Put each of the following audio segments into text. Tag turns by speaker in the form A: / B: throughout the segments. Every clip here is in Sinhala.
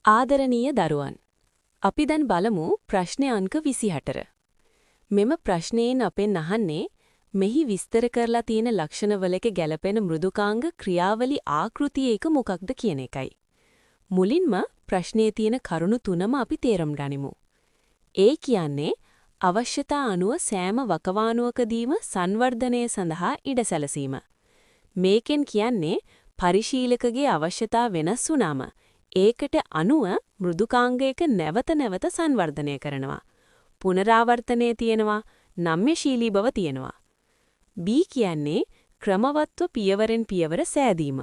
A: ආදරණීය දරුවන්, අපි දැන් බලමු ප්‍රශ්නය අංක 24. මෙම ප්‍රශ්නයෙන් අපෙන් අහන්නේ මෙහි විස්තර කරලා තියෙන ලක්ෂණවලක ගැලපෙන මෘදුකාංග ක්‍රියාවලි ආකෘතිය එක මොකක්ද කියන එකයි. මුලින්ම ප්‍රශ්නයේ තියෙන කරුණු තුනම අපි තේරුම් ගනිමු. ඒ කියන්නේ අවශ්‍යතා අනුව සෑම වකවානුවකදීම සංවර්ධනය සඳහා ඉඩ සැලසීම. මේකෙන් කියන්නේ පරිශීලකගේ අවශ්‍යතා වෙනස් වුනාම ඒකට අනුව මෘදුකාංගයක නැවත නැවත සංවර්ධනය කරනවා. පුනරාවර්තනය තියෙනවා, නම්‍යශීලී බව තියෙනවා. B කියන්නේ ක්‍රමවත්ව පියවරෙන් පියවර සෑදීම.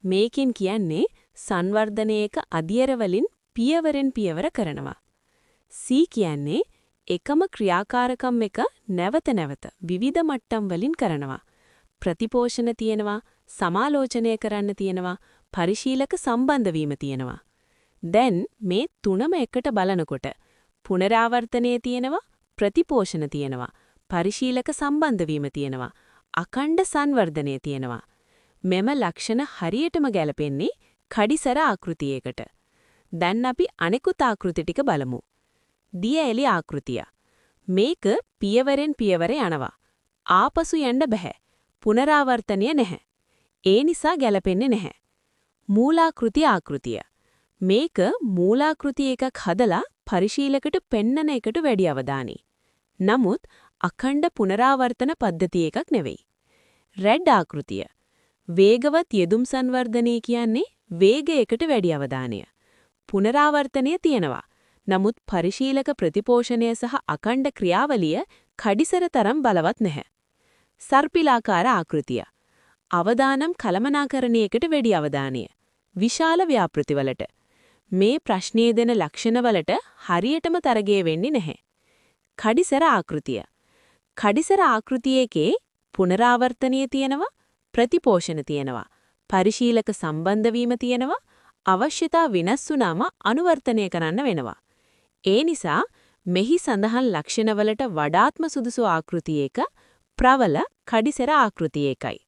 A: මේකෙන් කියන්නේ සංවර්ධනයක අදියර වලින් පියවරෙන් පියවර කරනවා. C කියන්නේ එකම ක්‍රියාකාරකම් එක නැවත නැවත විවිධ මට්ටම් වලින් කරනවා. ප්‍රතිපෝෂණ තියෙනවා, සමාලෝචනය කරන්න තියෙනවා, පරිශීලක සම්බන්ධ වීම තියෙනවා. දැන් මේ තුනම එකට බලනකොට පුනරාවර්තනය තියෙනවා, ප්‍රතිපෝෂණ තියෙනවා, පරිශීලක සම්බන්ධ වීම තියෙනවා, අඛණ්ඩ සංවර්ධනය තියෙනවා. මෙම ලක්ෂණ හරියටම ගැලපෙන්නේ කඩිසර ආකෘතියකට. දැන් අපි අනෙකුත් ආකෘති ටික බලමු. දිය එලි ආකෘතිය. මේක පියවරෙන් පියවර යනවා. ආපසු යන්න බෑ. පුනරාවර්තනය නැහැ. ඒ නිසා ගැලපෙන්නේ නැහැ. මූලාකෘති ආකෘතිය. මේක මූලාකෘති එකක් හදලා පරිශීලකට පෙන්නන එකට වැඩි අවධානයි. නමුත් අඛණ්ඩ පුනරාවර්තන පද්ධති එකක් නෙවෙයි. රැඩ් ආකෘතිය. වේගවත් යෙදුම් සංවර්ධනය කියන්නේ වේගයකට වැඩි අවධානය. පුනරාවර්තනය තියෙනවා. නමුත් පරිශීලක ප්‍රතිපෝෂණය සහ අඛණ්ඩ ක්‍රියාවලිය කඩිසර තරම් බලවත් නැහැ. සර්පිලාකාර ආකෘතිය. අවදානම් කළමනාකරණයකට වැඩි අවධානය. විශාල ව්‍යාපෘතිවලට. මේ ප්‍රශ්නයේ දෙන ලක්ෂණවලට හරියටම තරගය වෙන්නේ නැහැ. කඩිසර ආකෘතිය. කඩිසර ආකෘතියකේ පුනරාවර්තනය තියෙනවා, ප්‍රතිපෝෂණ තියෙනවා, පරිශීලක සම්බන්ධ වීම තියෙනවා, අවශ්‍යතා වෙනස් වුනාම අනුවර්තනය කරන්න වෙනවා. ඒ නිසා මෙහි සඳහන් ලක්ෂණවලට වඩාත්ම සුදුසු ආකෘතිය එක ප්‍රවල කඩිසර ආකෘතිය එකයි.